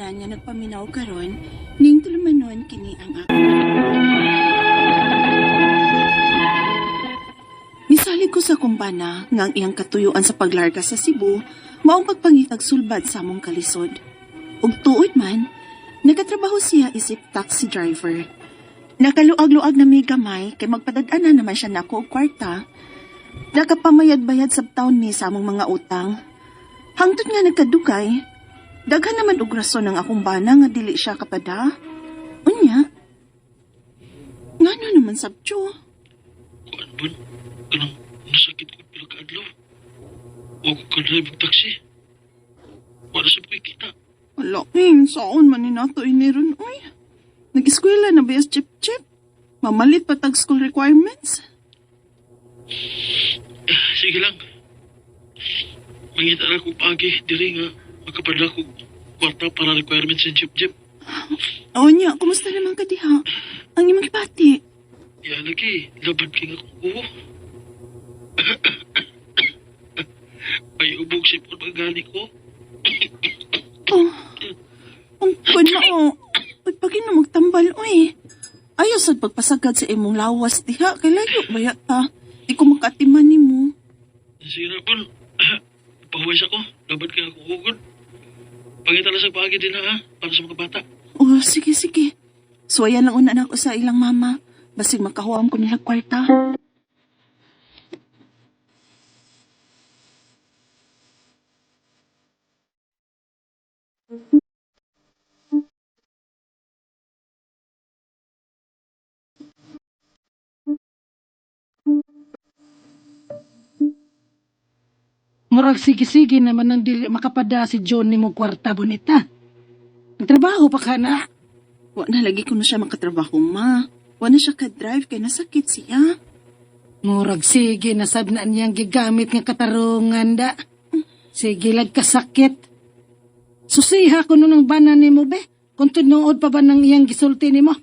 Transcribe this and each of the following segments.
tanan nga nagpaminaw karon, ning tulumanon kini ang ako. Misalig ko sa kumbana nga ang iyang katuyuan sa paglarga sa Cebu maong pagpangitag sulbad sa among kalisod. Ug tuod man, nagatrabaho siya isip taxi driver. Nakaluag-luag na may gamay kay magpadad-ana naman siya nako og kwarta. Nakapamayad-bayad sa taon ni sa among mga utang. Hangtod nga nagkadugay, daghan naman og rason ang akong bana nga dili siya kapada. Unya, ngano naman sabjo? Kuan bon, kanang nasakit ko pila ka adlaw. Wa ko ka-drive og taxi. Wala sa ko'y kita. Wala, eh, saon man ni nato iniron, uy. Nag-eskwela na ba chip-chip? Mamalit pa tag school requirements? Eh, sige lang. Mangita na kong paagi diri nga makapadala kog kwarta para requirements sa jeep-jeep. O niya, kumusta naman ka diha? Ang imong gibati. Ya lagi, labad kay nga kong uwo. Ay ubog sipon magali ko. Oh, ang na oh. Uy, pagin na magtambal, uy. Ayaw sad pagpasagad sa imong lawas diha. Kay layo ba ta? Di ko makatiman nimo. Sige na bon. Pahuwis ako. Labad kay akong ugod. Pangita lang sa paagi din ha, para sa mga bata. Oh, sige, sige. Suwayan lang una na ako sa ilang mama. Basig makahuam ko nila kwarta. Murag sige-sige naman ang dili makapada si John ni mo kwarta bonita. Nagtrabaho pa ka na. Wa na lagi ko na siya makatrabaho, ma. Wa na siya ka-drive kay nasakit siya. Murag sige na sab na niyang gigamit nga katarungan da. Sige lag kasakit. Susiha ko nun ang bana nimo be. Kung tinuod pa ba ng iyang gisulti nimo.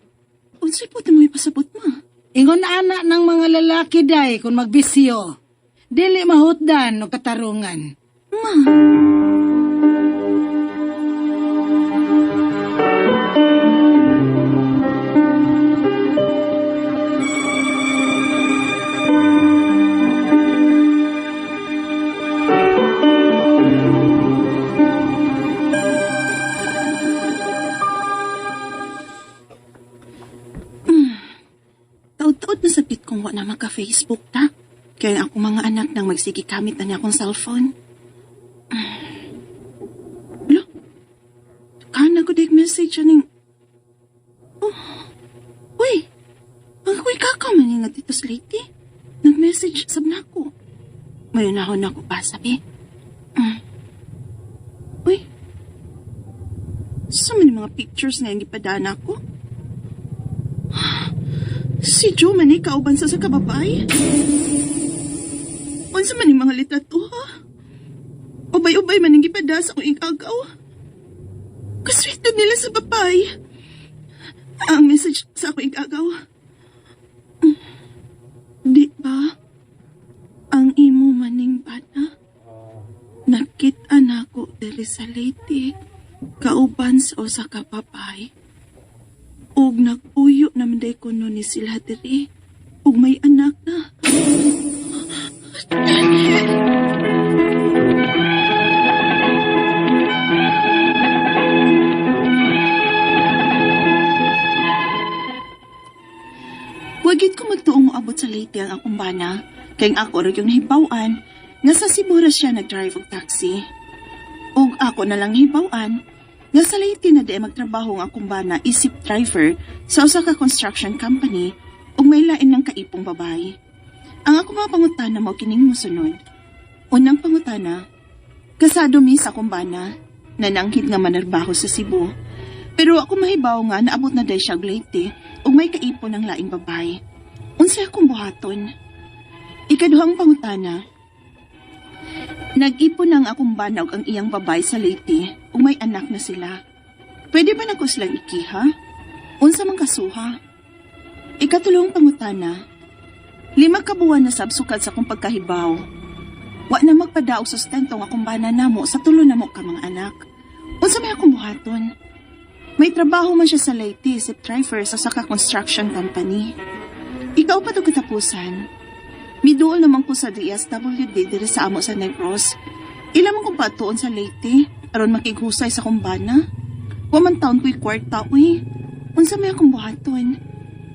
Unsay po mo ipasabot, ma? Ingon ana ng mga lalaki day kung magbisyo. Dili mahutdan og katarungan. Ma, taod-taod na sabit kong wa na maka-Facebook ta. Kaya ang akong mga anak nang magsige kamit na niya akong cellphone. Lo, kana ko dig message aning... Oh, uy, ang kuy kaka man nga dito sa Leyte. Nag-message sab nako. Mayon na ako nako pa sabi. Uy, sa man yung mga pictures na yung gipadana ko? Si Joe man eh, kauban sa kababay. Unsa man yung mga litrato ha? Ubay-ubay man ang gipada sa akong igagaw. Kasweet na nila sa babay. Ang message sa akong igagaw. Di ba? Ang imo maning bana. Nakita na ako diri sa Leyte. Kauban sa usa ka babay. Ug nagpuyo naman day kuno ni sila diri. Ug may anak na. Wagit ko magtuong moabot sa Leyte ang akong bana. Kay ang ako ra yung nahibaw-an nga sa Cebu ra siya nag-drive og taxi. Ug ako na lang nahibaw-an nga sa Leyte na di magtrabaho ang akong bana isip driver sa usa ka construction company ug may lain ng kaipong babae. Ang ako mga pangutana mao kining mosunod. Unang pangutana, kasado mi sa akong bana na nanghid nga manarbaho sa Cebu. Pero ako mahibaw nga naabot na day siya og Leyte ug may kaipon ng laing babae. Unsay akong buhaton? Ikaduhang pangutana. Nag-ipon ang akong bana ug ang iyang babae sa Leyte ug may anak na sila. Pwede ba nako silang ikiha? Unsa man kasuha? Ikatulong pangutana. 5 ka buwan na sabsukad sa akong pagkahibaw. Wa na magpadaog sustento ang akong bana namo sa tulo namo ka mga anak. Unsa may akong buhaton? May trabaho man siya sa Leyte, sa driver sa Saka Construction Company. Ikaw pa to katapusan. Miduol naman ko sa DSWD diri sa amo sa Negros. Ila man kong patuon sa Leyte, aron makighusay sa kumbana. Wa man taon ko'y kwarta, uy. Unsa may akong buhaton?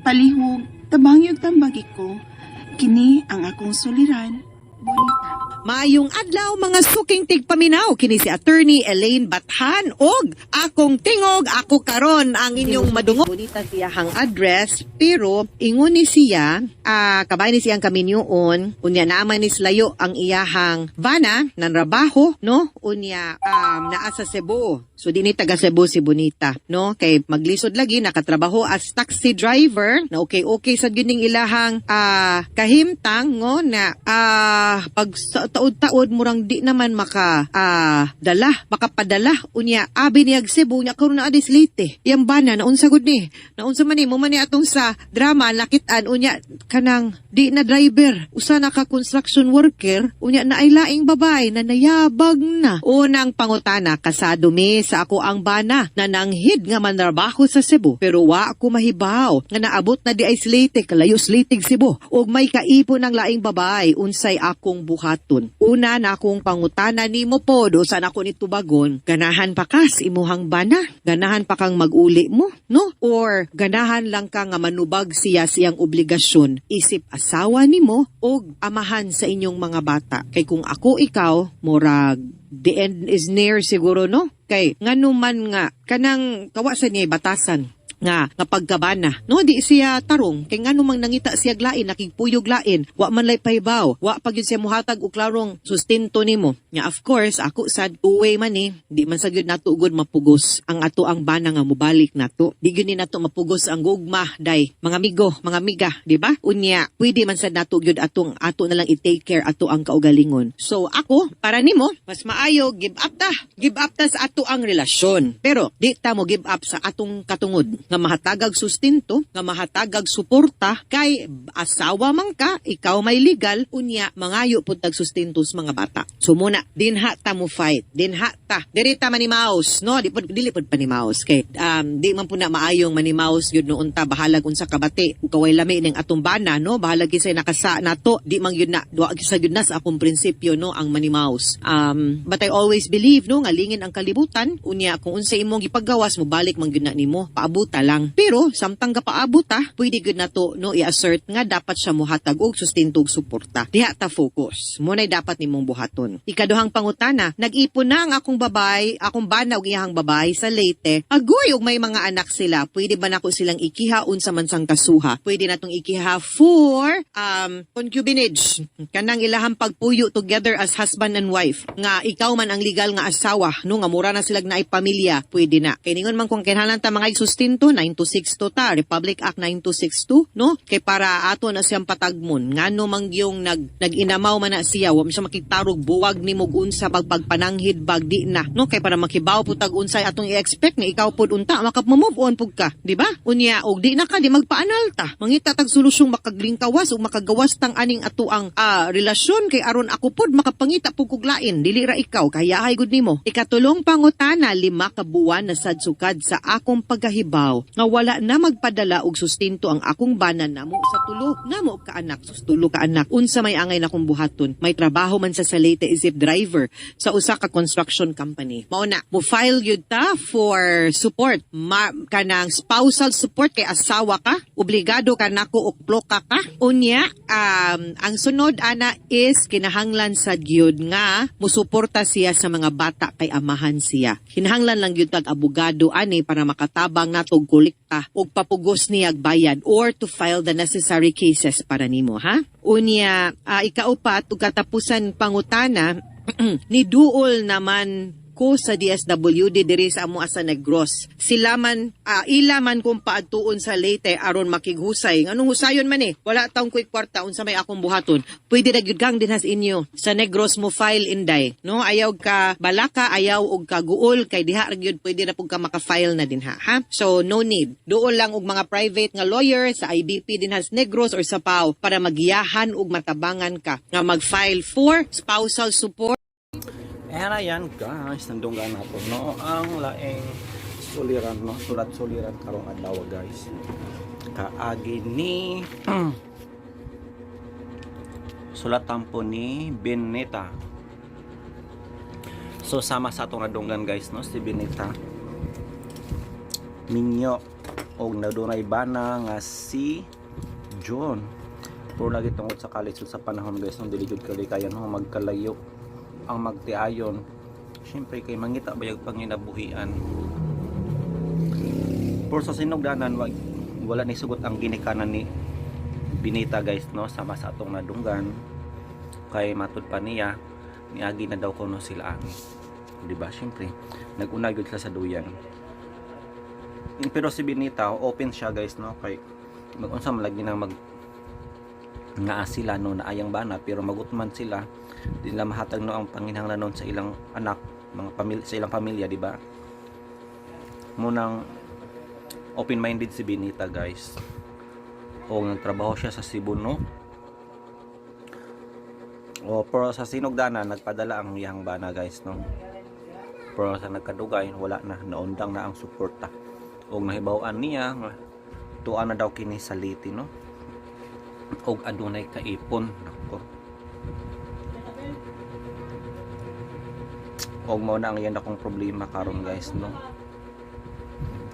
Palihog, tabangi og tambagi ko. Kini ang akong suliran. Bonita. Maayong adlaw, mga suking tigpaminaw, kini si Attorney Elaine Bathan og akong tingog, ako karon ang inyong madungog. Bonita siyahang address, pero ingon ni siya, kabay ni siyang kaminyoon, unya naman ni layo ang iyahang bana nanrabaho, no? Unya naa sa Cebu. So di ni taga Cebu si Bonita, no? Kay maglisod lagi nakatrabaho as taxi driver na okay okay sad gyud ning ilahang kahimtang ngo na pag sa taod-taod murang di naman maka dala, makapadala. Unya abi niyag Cebu, unya karon na adis Leyte. Iyang bana naunsa gud ni? Naunsa man ni mo man ni atong sa drama nakitaan, unya kanang di na driver, usa na ka construction worker, unya na ay laing babae na nayabag na. Unang pangutana, kasado mi sa ako ang bana na nanghid nga manrabaho sa Cebu, pero wa ako mahibaw nga naabot na di ay Leyte, kalayo Leyte Cebu, ug may kaipon ng laing babae. Unsay akong buhaton? Una na akong pangutana nimo pod, usa na ako ni tubagon, ganahan pa kas imuhang bana? Ganahan pa kang maguli mo, no? Or ganahan lang ka nga manubag siya siyang obligasyon isip asawa nimo og amahan sa inyong mga bata? Kay kung ako ikaw, murag the end is near siguro, no? Kay ngano man nga kanang kawa sa niya batasan nga nga pagkabana, no? Di siya tarong kay ngano mang nangita siya lain, nakigpuyog lain, wa man lay pahibaw, wa pa gyud siya muhatag og klarong sustento nimo. Nya of course, ako sad, two-way man ni, di man sa gyud nato gud mapugos ang ato ang bana nga mobalik nato. Di gyud ni nato mapugos ang gugma day, mga amigo, mga amiga, di ba? Unya pwede man sad nato gyud atong ato na lang i-take care ato ang kaugalingon. So ako, para nimo, mas maayo give up ta, give up ta sa ato ang relasyon, pero di ta mo give up sa atong katungod nga mahatagag sustento, nga mahatagag suporta, kay asawa man ka, ikaw may legal, unya mangayo pud tag sustento sa mga bata. So muna dinha ta mo fight, dinha ta, diri ta manimaos, no? Di pod, dili pod panimaos kay di man pud na maayong manimaos gyud noon ta, bahalag unsa kabati ug kaway lami ning atong bana, no? Bahalag kisay nakasa nato, di man gyud na duwa sa gyud na sa akong prinsipyo, no, ang manimaos. But I always believe, no, nga lingin ang kalibutan. Unya kung unsa imong gipagawas, mo balik man gyud na nimo, paabuta lang. Pero samtang gapaabot ta, pwede gyud nato, no, i-assert nga dapat siya mohatag og sustento ug suporta. Diha ta focus mo nay dapat nimong buhaton. Ikaduhang pangutana, nag-ipon na ang akong babay, akong bana ug iyahang babay sa Leyte. Agoy, ug may mga anak sila. Pwede ba nako silang ikiha? Unsa man sang kasuha? Pwede natong ikiha for concubinage, kanang ilahang pagpuyo together as husband and wife nga ikaw man ang legal nga asawa, no, nga mura na sila naay pamilya, pwede na. Kay ningon man kung kinahanglan ta mga sustento, 9262 ta, Republic Act 9262, no? Kay para ato na siyang patagmon ngano man yung nag-inamaw man na siya, wa man siya makitarog buwag nimo og unsa pagpananghid bag di na, no? Kay para makibaw pud tag unsay atong i-expect nga ikaw pud unta maka-move on pud ka, di ba? Unya og di na ka, di magpaanal ta, mangita tag solusyong makaglingkawas ug makagawas tang aning ato ang relasyon, kay aron ako pud makapangita pud kog lain, dili ra ikaw kayahay gud nimo. Ikatulong pangutana, 5 ka buwan na sad sukad sa akong pagkahibaw nga wala na magpadala og sustento ang akong bana namo sa tulo namo ka anak. Sus, tulo ka anak. Unsa may angay na kong buhaton? May trabaho man sa Leyte isip driver sa usa ka construction company. Mao na mo file gyud ta for support, kanang spousal support, kay asawa ka, obligado ka nako og ploka ka. Unya ang sunod ana is kinahanglan sad gyud nga musuporta siya sa mga bata kay amahan siya. Kinahanglan lang gyud tag abogado ani para makatabang natog kolekta og papugos niyag bayad or to file the necessary cases para nimo, ha? Unya ikaupat ug katapusan pangutana, ni duol naman ko sa DSWD diri sa amo sa Negros. Sila man ila man kung paadtuon sa Leyte aron makighusay. Anong husayon man eh? Wala taong ko'y kwarta, unsa may akong buhaton? Pwede ra gyud kang dinhas inyo sa Negros mo file, inday. No, ayaw ka balaka, ayaw og kaguol kay diha ra gyud pwede ra pud ka maka-file na dinha, ha? So no need. Duol lang og mga private nga lawyer sa IBP dinhas Negros or sa PAO para magiyahan og matabangan ka nga mag-file for spousal support. And ayan guys, nandunggan nato, no, ang laing Suliran, no? Sulat suliran karong adlaw, guys. Kaagi ni sulat tampo ni Beneta. So sama sa atong nadunggan, guys, no, si Beneta. Minyo og nadunay bana nga si John. Pero lagi tungod sa kalisod sa panahon, guys, no, dili jud kalikayan, no, magkalayo ang magtiayon. Siyempre kay mangita bayag panginabuhian. Pero sa sinugdanan, wala ni sugot ang ginikanan ni Binita, guys, no, sama sa atong nadunggan. Kay matud pa niya, niagi na daw kuno sila ani. Di ba? Siyempre, nag-una gyud sila sa duyan. Pero si Binita, open siya, guys, no, kay mag-unsa man lagi nang mag nga sila, no, na ayang bana, pero magutman sila, di nila mahatag, no, ang panginahanglanon sa ilang anak, mga pamilya, sa ilang pamilya, di ba? Munang open-minded si Benita, guys, o nagtrabaho siya sa Cebu, no, o pero sa sinugdanan nagpadala ang iyang bana, guys, no, pero sa nagkadugay wala na, naundang na ang suporta og nahibaw-an niya nga tuan na daw kini sa Leyte, no, og adunay kaipon. Nako, og mao na ang iyan akong problema karon, guys, no,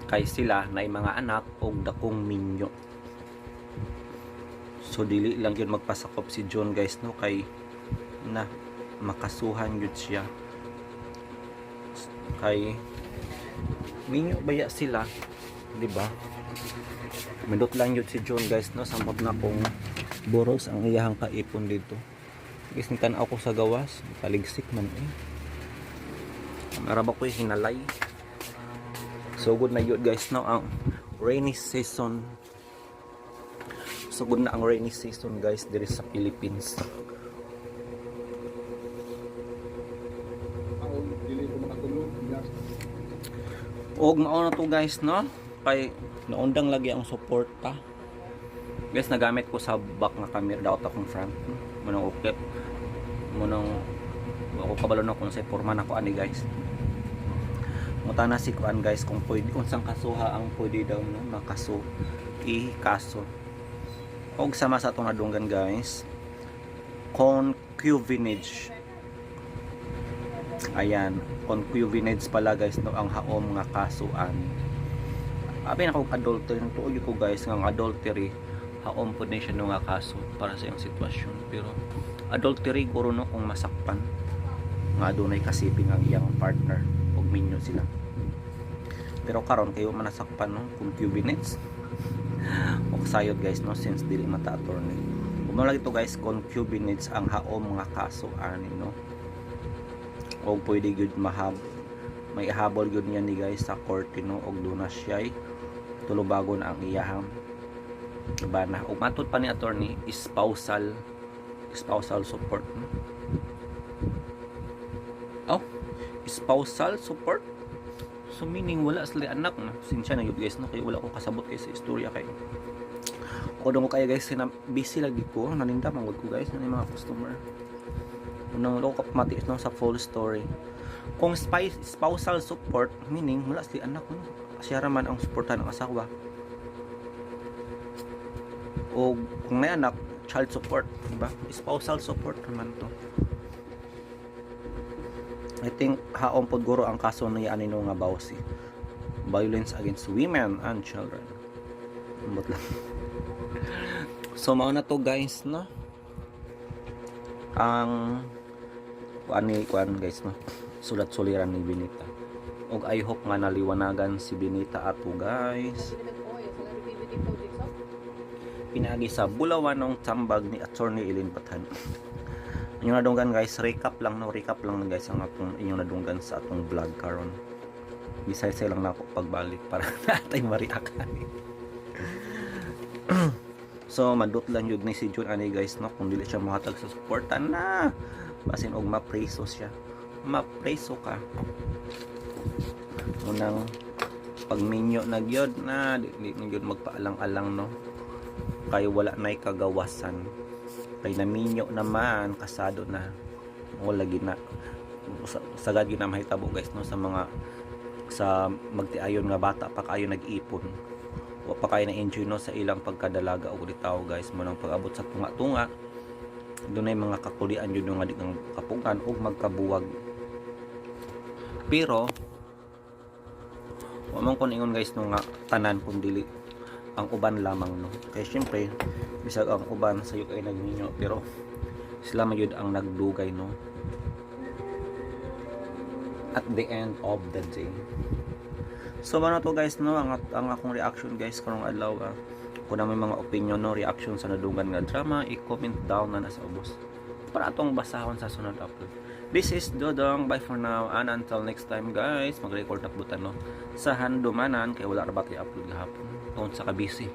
kay sila na mga anak og dakong minyo. So dili lang yun magpasakop si John, guys, no, kay na makasuhan yun siya kay minyo baya sila, di ba? Mindot lang yun si John, guys, no, samot na kung boros ang iyahang kaipon dito, guys. Ni tan-aw ko sa gawas, paligsik man eh. Maraba ko hinalay. So good na yun, guys, no, ang rainy season. So good na ang rainy season, guys, diri sa Philippines. Og mao na to, guys, no, kay naundang lagi ang suporta, guys. Nagamit ko sa back nga camera, daot akong front munang okay munang ako kabalo na kung sa porma na ko ani, guys. Muta na si kuan, guys, kung pwede, unsang kasuha ang pwede daw, no, makaso i kaso. Og sama sa atong nadunggan, guys, concubinage. Ayan, concubinage pala, guys, no, ang haom nga kaso ani. Abi na kog adultery, tuo ko, guys, nga ang adultery haom pud ni siya, no, nga kaso para sa iyang sitwasyon. Pero adultery guro, no, kung masakpan nga adunay kasiping ang iyang partner ug minyo sila. Pero karon kayo manasakpan, no, concubinage o sayod, guys, no, since dili mata attorney. Ug lagi to, guys, concubinage ang haom nga kaso ani, no, og pwede gyud mahab may habol gyud niya ni, guys, sa korte, no, og duna siya tulubagon ang iyahang bana. Ug matud pa ni attorney, spousal spousal support, no? Oh, spousal support, so meaning wala sila anak na. Sinsya na yun, guys, no, kay wala ko kasabot kay sa istorya, kay ako ko kaya, guys, sina, busy lagi ko, naninda man ko, guys, na mga customer. Unang wala ko kapamati, no, sa full story. Kung spousal support, meaning wala sila anak, no? Siya ra man ang suporta ng asawa. O kung may anak, child support, di ba? Spousal support naman to. I think haom pod guro ang kaso niya ani, no, nga bawsi. Violence against women and children. Ambot lang. So mao na to, guys, no, ang kuan ni kuan, guys, no, sulat suliran ni Benita. Og I hope nga naliwanagan si Benita ato, guys, pinaagi sa bulawanong tambag ni Attorney Ilin Batan. Inyong nadunggan, guys, recap lang, no, recap lang, guys, ang atong inyong nadunggan sa atong vlog karon. Bisaysay lang na ako pagbalik para natay mariakan. So madut lang yun ni si June ani, guys, no, kung dili siya mohatag sa suporta na, basin og mapreso siya. Mapreso ka. Unang pagminyo na gyud na di, di na gyud magpaalang-alang, no, kay wala na'y kagawasan, kay naminyo naman, kasado na, wala gid na. Sagad gyud na mahitabo, guys, no, sa mga Sa magtiayon nga bata pa kaayo nag-ipon, wa pa kayo na-enjoy no sa ilang pagkadalaga og litaw, guys. Mo nang pag-abot sa tunga-tunga, dunay mga kakulian yun nga di kang kapugan og magkabuwag. Pero wa man kon ingon, guys, no, nga tanan, kun dili ang uban lamang, no, kay syempre bisag ang uban sayo kay nagminyo, pero sila man yun ang nagdugay, no, at the end of the day. So ano to, guys, no, ang akong reaction, guys, karong adlaw ah. Kung na may mga opinion, no, reaction sa nadunggan nga drama, i-comment down na sa ubos para atong basahon sa sunod upload. This is Dodong. Bye for now and until next time, guys. Mag-record na butan, no, sa handumanan kay wala ra ba kay upload gahapon tungod sa ka busy.